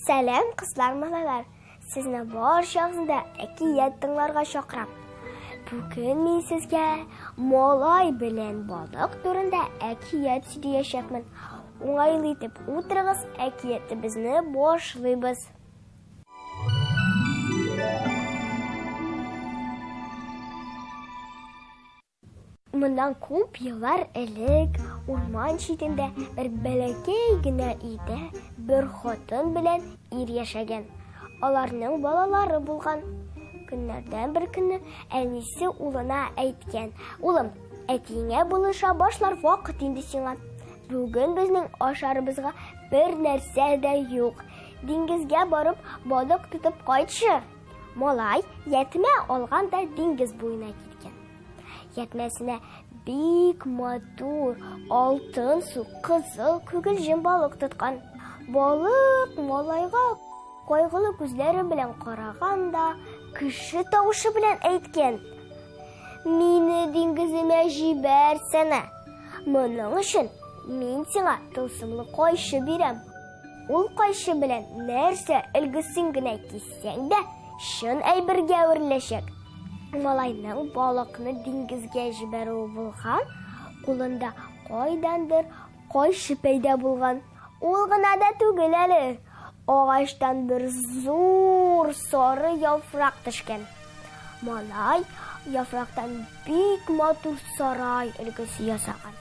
Сәлам, кызлар, малайлар! Сезне барчагызны да әкият тыңларга чакырам. Бүген мин сезгә малай белән балык турында әкият сөйләячәкмен. Уңайлы итеп утырыгыз, әкиятебезне башлыйбыз. Моннан күп еллар элек урман читендә бер бәләкәй генә өйдә бер хатын белән ир яшәгән. Аларның балалары булган. Көннәрдән бер көнне әнисе улына әйткән: "Улым, әтиеңә булыша башлар вакыт инде сиңа. Бүген безнең ашарыбызга бер нәрсә дә юк. Диңгезгә барып балык тотып кайтчы." Малай ятмә алган да диңгез буена киткән. Ятмәсенә бик матур алтын су кызыл күгелҗем балык тоткан. Балык малайга кайгылы күзләре белән караган да, кеше тавышы белән әйткән: "Мине диңгеземә җибәрсәнә. Моның өчен мин сиңа тылсымлы кайчы бирәм. Ул кайчы белән нәрсә өлгесен генә киссәң дә, чын әйбергә әвереләчәк. Малайның балыкны диңгезгә җибәрүе булган, кулында кайдандыр кайчы пәйда булган. Ул гына да түгел әле, агачтан бер зур сары яфрак төшкән. Малай яфрактан бик матур сарай өлгесе ясаган.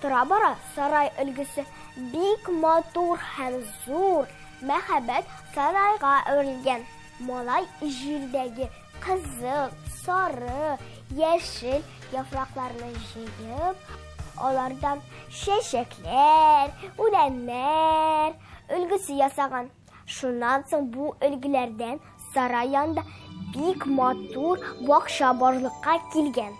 Тора-бара сарай өлгесе бик матур һәм зур, мәһабәт сарайга әверелгән. Малай җирдәге кызыл, сары, яшел яфракларны җыеп, алардан чәчәкләр, үләннәр өлгесе ясаган. Шуннан соң бу өлгеләрдән сарай янында бик матур бакча барлыкка килгән.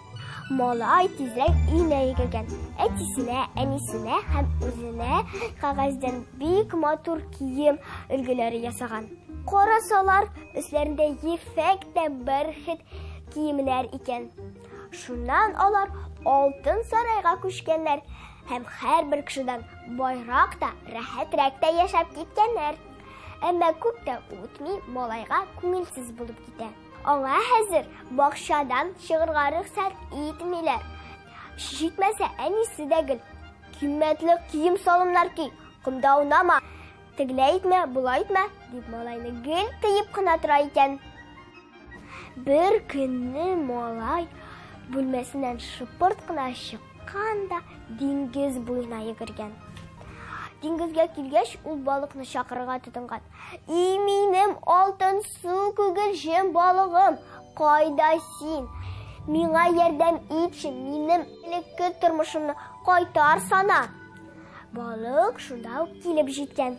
Малай тизрәк өенә йөгергән. Әтисенә, әнисенә һәм үзенә кәгазьдән бик матур кием өлгеләре ясаган. Карасалар, өсләрендә ефәк тә бәрхет киемнәр икән. Шуннан алар алтын сарайга күчкәннәр һәм һәрбер кешедән байрак та, рәхәтрәк тә яшәп киткәннәр. Әмма күп тә үтми, малайга күңелсез булып китә. Аңа хәзер бакчадан чыгырга рөхсәт итмиләр. Җитмәсә, әнисе дә гел кыйммәтле кием-салымнар ки, комда аунама, тегеләй итмә, болай итмә, дип малайны гел тыеп кына тора икән. Бер көнне малай бүлмәсеннән шыпырт кына чыккан да диңгез буена йөгергән. Диңгезгә килгәч, ул балыкны чакырырга тотынган. И минем алтын су күгелҗем балыгым, кайда син? Миңа ярдәм итче, минем элекке тормышымны кайтарсана. Балык шунда ук килеп җиткән.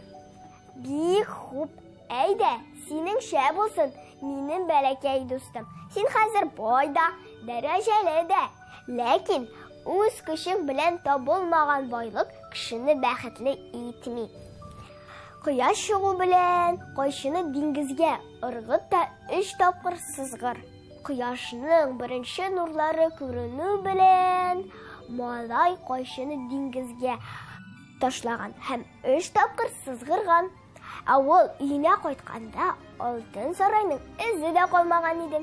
Бик хуп, әйдә, синеңчә булсын, минем бәләкәй дустым. Син хәзер бай да, дәрәҗәле дә. Ләкин үз көчең белән табылмаган байлык кешене бәхетле итми. Кояш чыгу белән кайчыны диңгезгә ыргыт та өч тапкыр сызгыр. Кояшның беренче нурлары күренү белән малай кайчыны диңгезгә ташлаган һәм өч тапкыр сызгырган. Ә ул өенә кайтканда алтын сарайның эзе дә калмаган иде.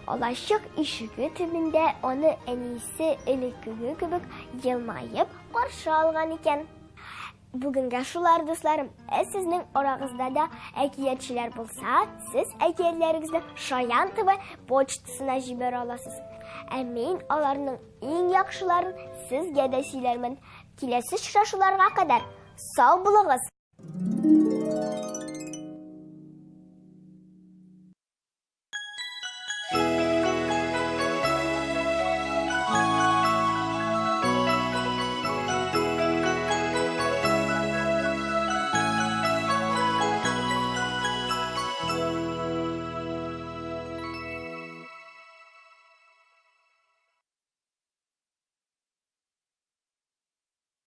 Алачык ишеге төбендә аны әнисе элеккеге кебек елмаеп каршы алган икән. Бүгенгә шулар, дусларым. Ә сезнең арагызда да әкиятчеләр булса, сез әкиятләрегезне Шаян ТВ почтасына җибәрә аласыз. Ә мин аларның иң яхшыларын сезгә дә сөйләрмен. Киләсе очрашуларга кадәр сау булыгыз!